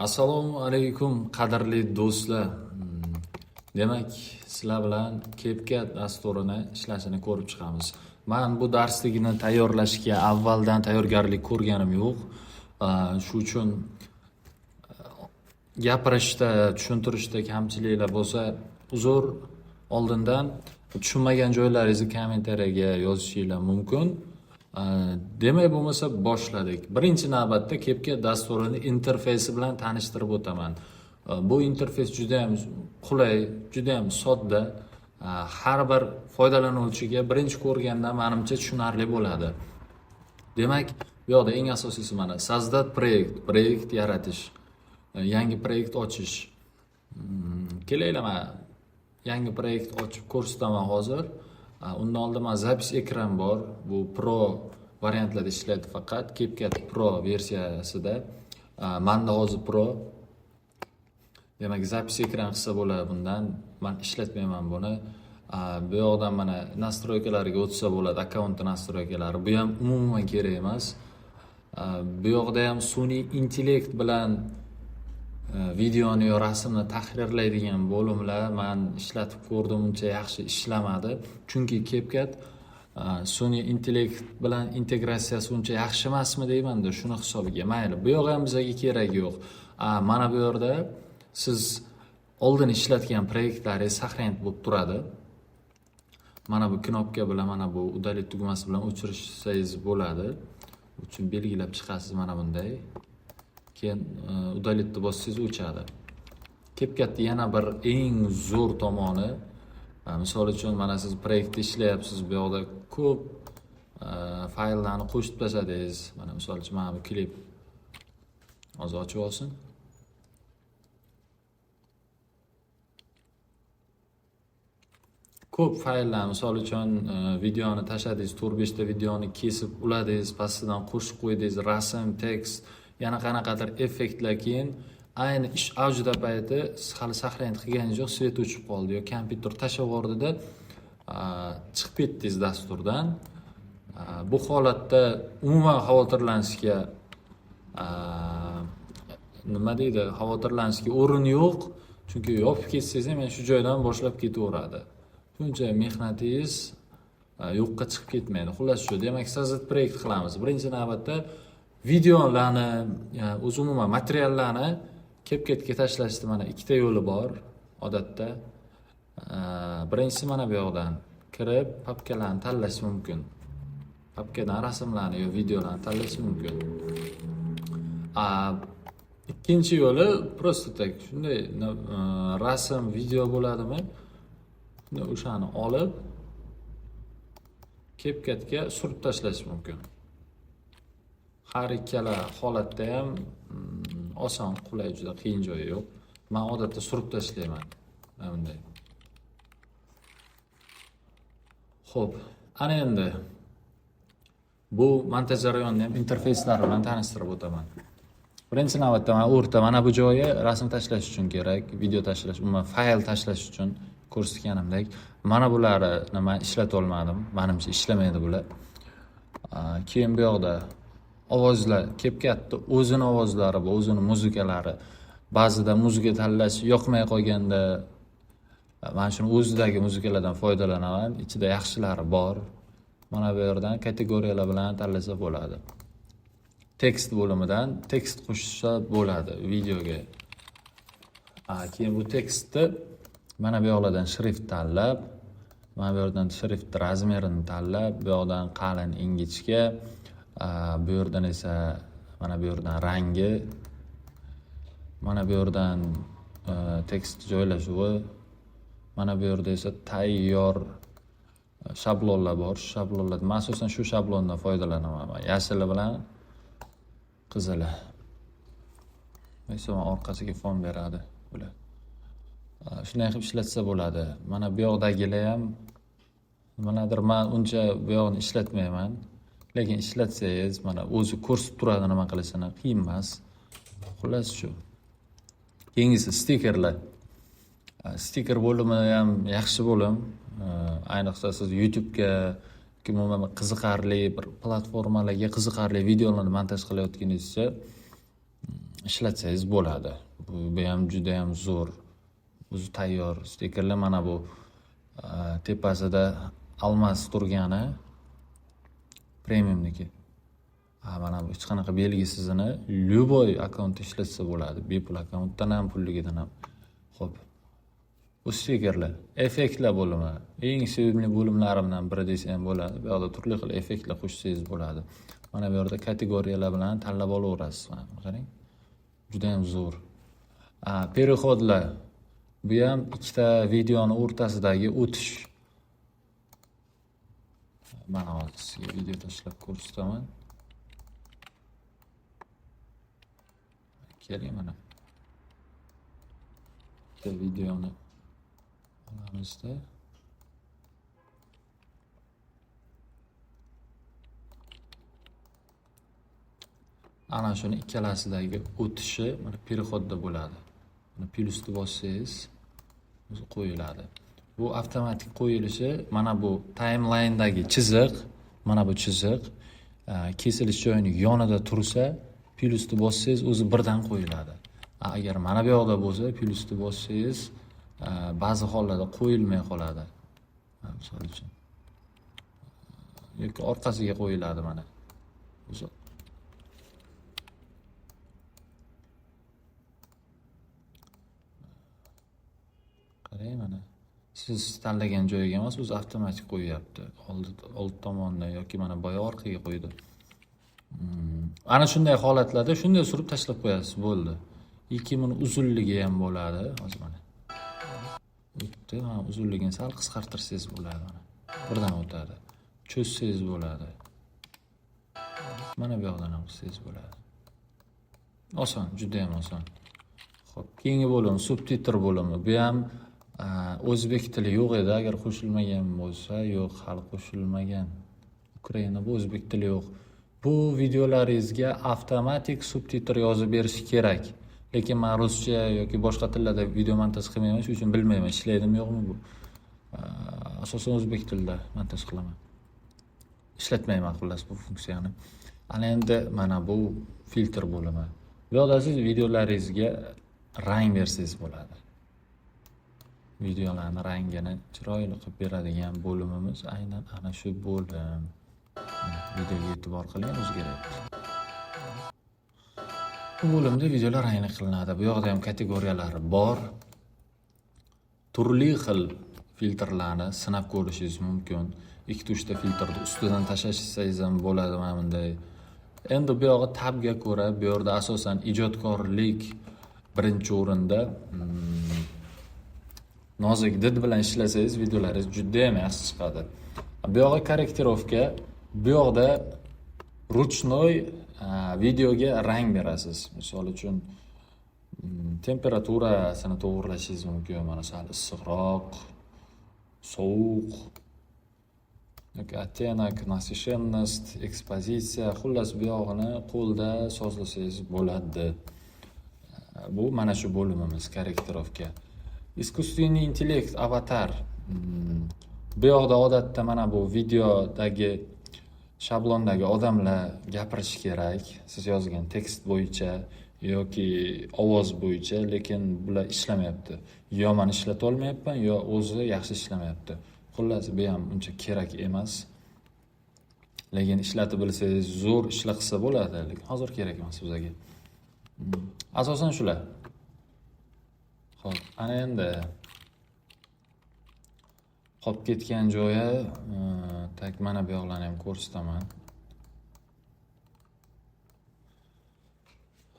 Assalomu alaykum, qadrli do'stlar. Demak, sizlar bilan CapCut dasturini ishlashini ko'rib chiqamiz. Man bu darslikni tayyorlashga avvaldan tayyorgarlik ko'rganim yo'q. Shu uchun gapirishda, tushuntirishda kamchiliklar bo'lsa, uzr oldindan. Tushunmagan joylaringizni kommentariyaga yozishinglar mumkin. Demak, bo'lmasa boshladik. Birinchi navbatda CapCut dasturini interfeysi bilan tanishtirib o'taman. Bu interfeys juda ham qulay, juda ham sodda. Har bir foydalanuvchiga birinchi ko'rganda menimcha tushunarli bo'ladi. Demak, bu yoqda eng asosiysi mana создать проект, proyekt yaratish, yangi proyekt ochish. Kelinglar, man yangi proyekt ochib ko'rsataman hozir. Undan oldin mana запись экран bor. Bu Pro variantlarda ishlaydi faqat, CapCut Pro versiyasida. Manda hozir Pro. Demak, запись экран qilsa bo'ladi bundan. Men ishlatmayman buni. Bu yoqdan mana настройка lariga o'tsa bo'ladi, akkaunt настройка lari. Bu ham umuman kerak emas. Bu yoqda ham sun'iy intellekt bilan videoni yo rasmni tahrirlaydigan bo'limlar man ishlatib ko'rdim, uncha yaxshi ishlamadi. Chunki CapCut sun'iy intellekt bilan integratsiyasi uncha yaxshi emasmi deymanda, shuni hisobiga. Mayli, bu yoq ham bizga keragi yo'q. Mana bu yerda siz oldin ishlatgan proyektlaringiz сохранить bo'lib turadi. Mana bu knopka bilan, mana bu удалить tugmasi bilan o'chirsangiz bo'ladi. Uchun belgilab chiqasiz mana bunday. Keyin удалить bossangiz o'chadi. CapCutni yana bir eng zo'r tomoni, misol uchun mana siz proyektda ishlayapsiz, bu yoqda ko'p fayllarni qo'shib tashladingiz. Mana misol uchun mana bu klip hozir ochib olsin. Ko'p fayllar, misol uchun videoni tashladingiz, 4-5 ta videoni kesib uladingiz, pastidan qo'shib qo'ydingiz, rasm, tekst, yana qanaqadir effektlar, keyin ayni ish avjida payti siz hali сохранить qilganingiz yo'q, свет o'chib qoldi yo kompyuter tashlab yubordida, chiqib ketdingiz dasturdan. Bu holatda umuman xavotirlanishga, nima deydi, xavotirlanishga o'rin yo'q, chunki yopib ketsangiz ham shu joydan boshlab ketaveradi. Shuncha mehnatingiz yo'qqa chiqib ketmaydi. Xullas shu. Demak, создать проект qilamiz. Birinchi navbatda videolarni, o'zi umuman materiallarni CapCutga tashlashni mana ikkita yo'li bor odatda. Birinchisi mana bu yoqdan kirib papkalarni tanlash mumkin. Papkadan rasmlarni yo videolarni tanlash mumkin. Ikkinchi yo'li просто так shunday rasm, video bo'ladimi? Shunday o'shani olib CapCutga surib tashlash mumkin. Har ikkala holatda ham oson, qulay, juda qiyin joyi yo'q. Men odatda surib tashlayman. Mana bunday. Xo'p, ana endi bu montaj jarayonini ham interfeyslari bilan tanishtirib o'taman. Birinchi navbatda mana o'rta, mana bu joyi rasm tashlash uchun kerak, video tashlash, umuman fayl tashlash uchun ko'rsatganimdek. Mana bularni men ishlata olmadim, menimcha ishlamaydi bular. Keyin bu yoqda ovozlar, CapCutni o'zini ovozlari, bu o'zini muzikalari. Ba'zida muzika tanlash yoqmay qolganda mana shuni o'zidagi muzikalardan foydalanaman. Ichida yaxshilari bor. Mana bu yerdan kategoriyalar bilan tanlasa bo'ladi. Tekst bo'limidan tekst qo'shsa bo'ladi videoga. Keyin bu tekstni mana bu yoqlardan shrift tanlab, mana bu yerdan shrift razmerini tanlab, bu yoqdan qalin, ingichka, bu yerdan esa mana bu yerdan rangi, mana bu yerdan tekst joylashuvi, mana bu yerda esa tayyor shablonlar bor. Shu shablonlardan men asosan shu shablondan foydalanaman. Yashili bilan qizili. Esa orqasiga fon beradi bular. Shunday qilib ishlatsa bo'ladi. Mana bu yoqdagilar ham nimadir, men uncha bu yoqni ishlatmayman. Lekin ishlatsangiz mana o'zi ko'rsatib turadi nima qilishini, qiyin emas. Xullas shu. Keyingisi stikerlar. Stiker bo'limi ham yaxshi bo'lim. Ayniqsa siz YouTube'ga yoki umuman qiziqarli bir platformalarga qiziqarli videolarni montaj qilayotganingizda ishlatsangiz bo'ladi. Bu ham juda ham zo'r. O'zi tayyor stikerlar. Mana bu tepasida almaz turgani premiumniki. Mana bu hech qanaqa belgisizini любой akkauntda ishlatsa bo'ladi. Bepul akkauntdan ham, pulligidan ham. Xo'p. Bu stikerlar, effektlar bo'limi. Eng sevimli bo'limlarimdan biri desa ham bo'ladi. Bu yoqda turli xil effektlar qo'shsangiz bo'ladi. Mana bu yerda kategoriyalar bilan tanlab olaverasiz. Mana buni qarang. Juda ham zo'r. Переходlar. Bu ham ikkita videoni o'rtasidagi o'tish. Mana hozir sizga video tashlab ko'rsataman. Keling mana. Bitta videoni olamizda. Ana shuni ikkalasidagi o'tishi mana переходda bo'ladi. Mana plyusni bossangiz o'zi qo'yiladi. Bu avtomatik qo'yilishi mana bu timeline'dagi chiziq, mana bu chiziq kesilish joyining yonida tursa, plyusni bossangiz o'zi birdan qo'yiladi. Agar mana bu yoqda bo'lsa, plyusni bossangiz ba'zi hollarda qo'yilmay qoladi. Misol uchun yoki orqasiga qo'yiladi mana. O'zi qarang mana. Siz tanlagan joyiga emas, o'zi avtomatik qo'yyapti. Old tomonda yoki mana boya orqaga qo'ydi. Ana shunday holatlarda shunday surib tashlab qo'yasiz, bo'ldi. Ikki buni uzunligi ham bo'ladi. Hozir mana. O'tdi, mana uzunligini sal qisqartirsangiz bo'ladi mana. Birdan o'tadi. Cho'zsangiz bo'ladi. Mana bu yoqdan ham qilsangiz bo'ladi. Oson, juda ham oson. Xo'p, keyingi bo'lim subtitr bo'limi. Bu ham o'zbek tili yo'q edi, agar qo'shilmagan bo'lsa, yo'q, hali qo'shilmagan. Ukraina bu o'zbek tili yo'q. Bu videolaringizga avtomatik subtitr yozib berishi kerak. Lekin men ruscha yoki boshqa tillarda video montaj qilmayman, shuning uchun bilmayman, ishlaydimi yo'qmi bu. Asosan o'zbek tilida montaj qilaman. Ishlatmayman xullas bu funksiyani. Ana endi mana bu filtr bo'limi. Bu yoqda siz videolaringizga rang bersangiz bo'ladi. Videolarni rangini chiroyli qilib beradigan bo'limimiz aynan ana shu bo'lim. Videoga e'tibor qiling, o'zgaryapti. Bu bo'limda videolar rangli qilinadi. Bu yoqda ham kategoriyalari bor. Turli xil filtrlarni sinab ko'rishingiz mumkin. Ikkita uchta filtrni ustidan tashlasangiz ham bo'ladi mana bunday. Endi bu yog'i tabga ko'ra, bu yerda asosan ijodkorlik birinchi o'rinda. Nozik did bilan ishlasangiz videolaringiz juda ham yaxshi chiqadi. Bu yog'i korrektirovka, bu yoqda ruchnoy videoga rang berasiz. Misol uchun temperaturasini to'g'irlashingiz mumkin. Mana sal issiqroq, sovuq yoki оттенок, насыщенность, ekspozitsiya, xullas bu yog'ini qo'lda sozlasangiz bo'ladi. Bu mana shu bo'limimiz korrektirovka. Искусственный интеллект avatar. Bu yoqda odatda mana bu videodagi shablondagi odamlar gapirishi kerak. Siz yozgan tekst bo'yicha yoki ovoz bo'yicha, lekin bular ishlamayapti. Yo men ishlata olmayapman, yo o'zi yaxshi ishlamayapti. Xullas, bu ham uncha kerak emas. Lekin ishlatib bilsangiz zo'r ishlar qilsa bo'ladi, lekin hozir kerak emas bizga. Asosan shular. Xo'p, ana endi qolib ketgan joyi, tak mana bu yoqlarni ham ko'rsataman.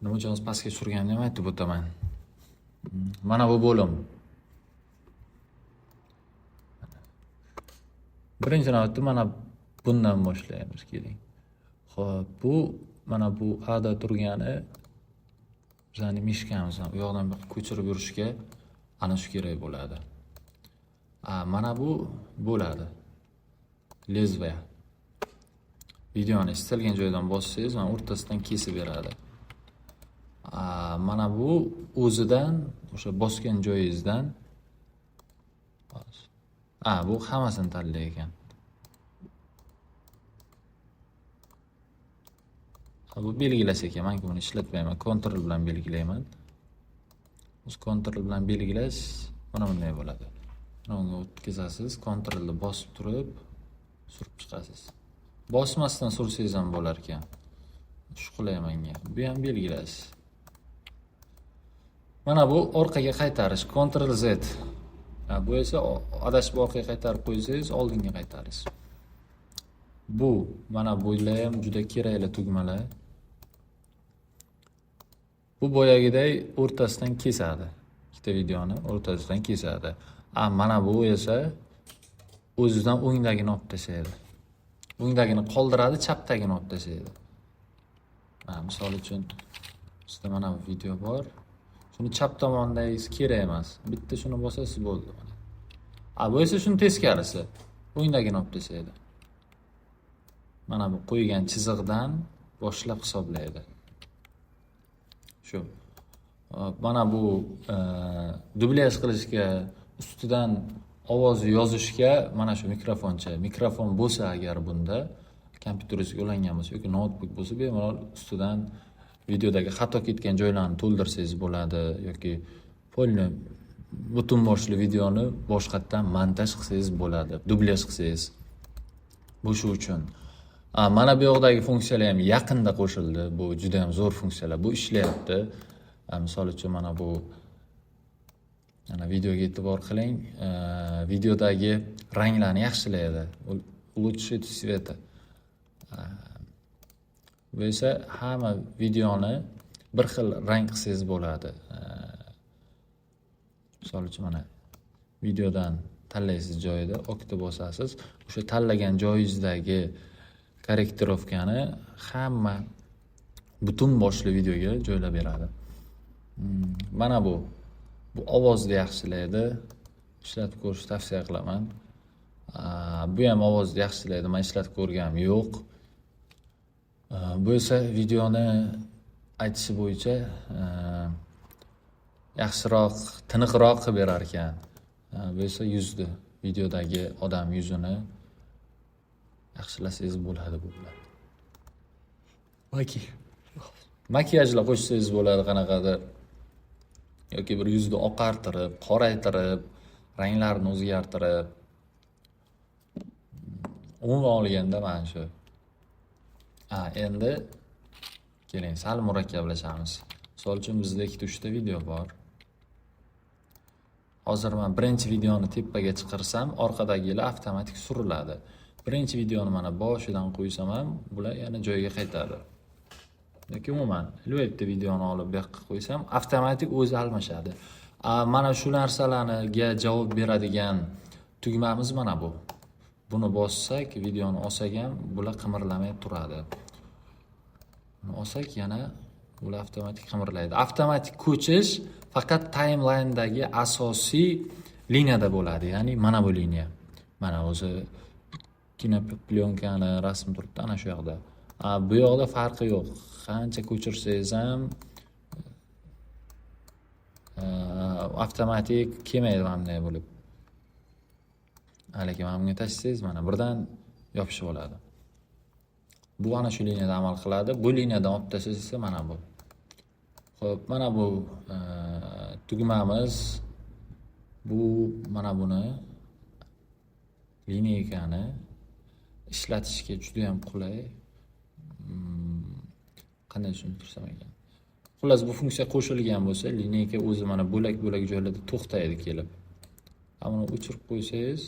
Nima uchun hozir pastga tushirganimni ham aytib o'taman. Mana bu bo'lim. Birinchi navbatda mana bundan boshlaymiz, keling. Xo'p, bu mana bu ada turgani bizning mishkamiz. U yoqdan bu yoqqa ko'chirib yurishga ana shu kerak bo'ladi. Mana bu bo'ladi. Lezviya. Videoni istalgan joydan bossangiz, mana o'rtasidan kesib beradi. Mana bu o'zidan, o'sha bosgan joyingizdan bu hammasini tanlar ekan. Bu belgilash ekan, man buni ishlatmayman, Ctrl bilan belgilayman. O'zi Ctrl bilan belgilash mana bunday bo'ladi. Mana unga o'tkazasiz, Ctrlni bosib turib surib chiqasiz. Bosmasdan sursangiz ham bo'lar ekan. Shu qulay menga. Bu ham belgilash. Mana bu orqaga qaytarish, Ctrl Z. Bu esa adashib orqaga qaytarib qo'ysangiz, oldinga qaytarish. Bu mana bular ham juda kerakli tugmalar. Bu boyagiday o'rtasidan kesadi. Ikkita videoni o'rtasidan kesadi. Mana bu esa o'zidan o'ngdagini olib tashlaydi. O'ngdagini qoldiradi, chapdagini olib tashlaydi. Mana misol uchun bizda mana bu video bor. Shuni chap tomondagisi kerak emas. Bitta shuni bosasiz, bo'ldi mana. Bu esa shuni teskarisi. O'ngdagini olib tashlaydi. Mana bu qo'ygan chiziqdan boshlab hisoblaydi. Shu. Mana bu dublyaj qilishga, ustidan ovoz yozishga mana shu mikrofoncha. Mikrofon bo'lsa agar bunda kompyuteringizga ulangan bo'lsa yoki noutbuk bo'lsa, bemalol ustidan videodagi xato ketgan joylarni to'ldirsangiz bo'ladi yoki polni butun boshli videoni boshqatdan montaj qilsangiz bo'ladi, dublyaj qilsangiz. Bu shu uchun. Mana bu yoqdagi funksiyalar ham yaqinda qo'shildi. Bu juda ham zo'r funksiyalar. Bu ishlayapti. Misol uchun mana bu mana videoga e'tibor qiling. Videodagi ranglarni yaxshilaydi. Улучшить цвета. Bu esa hamma videoni bir xil rang qilsangiz bo'ladi. Misol uchun mana videodan tanlaysiz joyida, okni bosasiz. O'sha tanlagan joyingizdagi korrektirovkani hamma butun boshli videoga joylab beradi. Mana bu ovozni yaxshilaydi. Ishlatib ko'rishni tavsiya qilaman. Bu ham ovozni yaxshilaydi. Men ishlatib ko'rganim yo'q. Bu esa videoni aytishi bo'yicha yaxshiroq, tiniqroq qilib berar ekan. Bu esa yuzni, videodagi odam yuzini yaxshilasangiz bo'ladi bu bilan. Makiyajlar qo'shsangiz bo'ladi qanaqadir. Yoki bir yuzni oqartirib, qoraytirib, ranglarini o'zgartirib. Umuman olganda mana shu. Endi keling, sal murakkablashamiz. Misol uchun bizda 2-3 ta video bor. Hozir men birinchi videoni tepaga chiqarsam, orqadagilar avtomatik suriladi. Birinchi videoni mana boshidan qo'ysam ham, bular yana joyiga qaytadi. Yoki umuman bitta videoni olib bu yoqqa qo'ysam, avtomatik o'zi almashadi. Mana shu narsalarga javob beradigan tugmamiz mana bu. Buni bossak, videoni olsak ham bular qimirlamay turadi. Buni olsak yana bular avtomatik qimirlaydi. Avtomatik ko'chish faqat timeline'dagi asosiy liniyada bo'ladi. Ya'ni mana bu liniya. Mana o'zi kinoplyonкani rasm turibdi ana shu yoqda. Bu yoqda farqi yo'q. Qancha ko'chirsangiz ham avtomatik kelmaydi mana bunday bo'lib. Lekin mana bunga tashlasangiz mana birdan yopishib oladi. Bu ana shu liniyada amal qiladi. Bu liniyadan olib tashlasangiz mana bu. Xo'p, mana bu tugmamiz, bu mana buni lineykani ishlatishga juda ham qulay. Qanday tushuntirsam ekan? Xullas, bu funksiya qo'shilgan bo'lsa, lineyka o'zi mana bo'lak-bo'lak joylarda to'xtaydi kelib. Buni o'chirib qo'ysangiz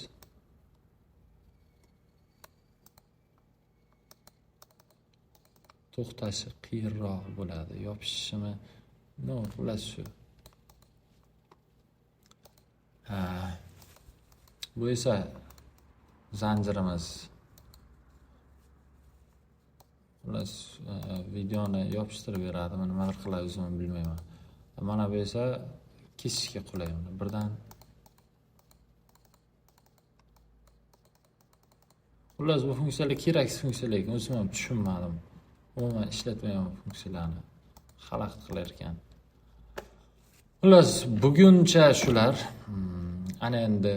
to'xtashi qiyinroq bo'ladi. Yopishishimi? No, xullas shu. Ha. Bu esa zanjirimiz. Xullas, videoni yopishtirib beradi. Mana nimadir qiladi, o'zim ham bilmayman. Mana bu esa kesishga qulay. Uni birdan. Xullas, bu funksiyalar keraksiz funksiyalar ekan, o'zim ham tushunmadim. Umuman ishlatmayman bu funksiyalarni. Xalaqit qilar ekan. Xullas, buguncha shular. Ana endi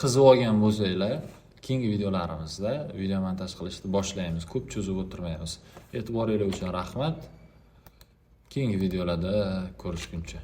qizib olgan bo'lsanglar, Keyingi videolarimizda video montaj qilishni boshlaymiz, ko'p cho'zib o'tirmaymiz. E'tiboringlar uchun rahmat. Keyingi videolarda ko'rishguncha.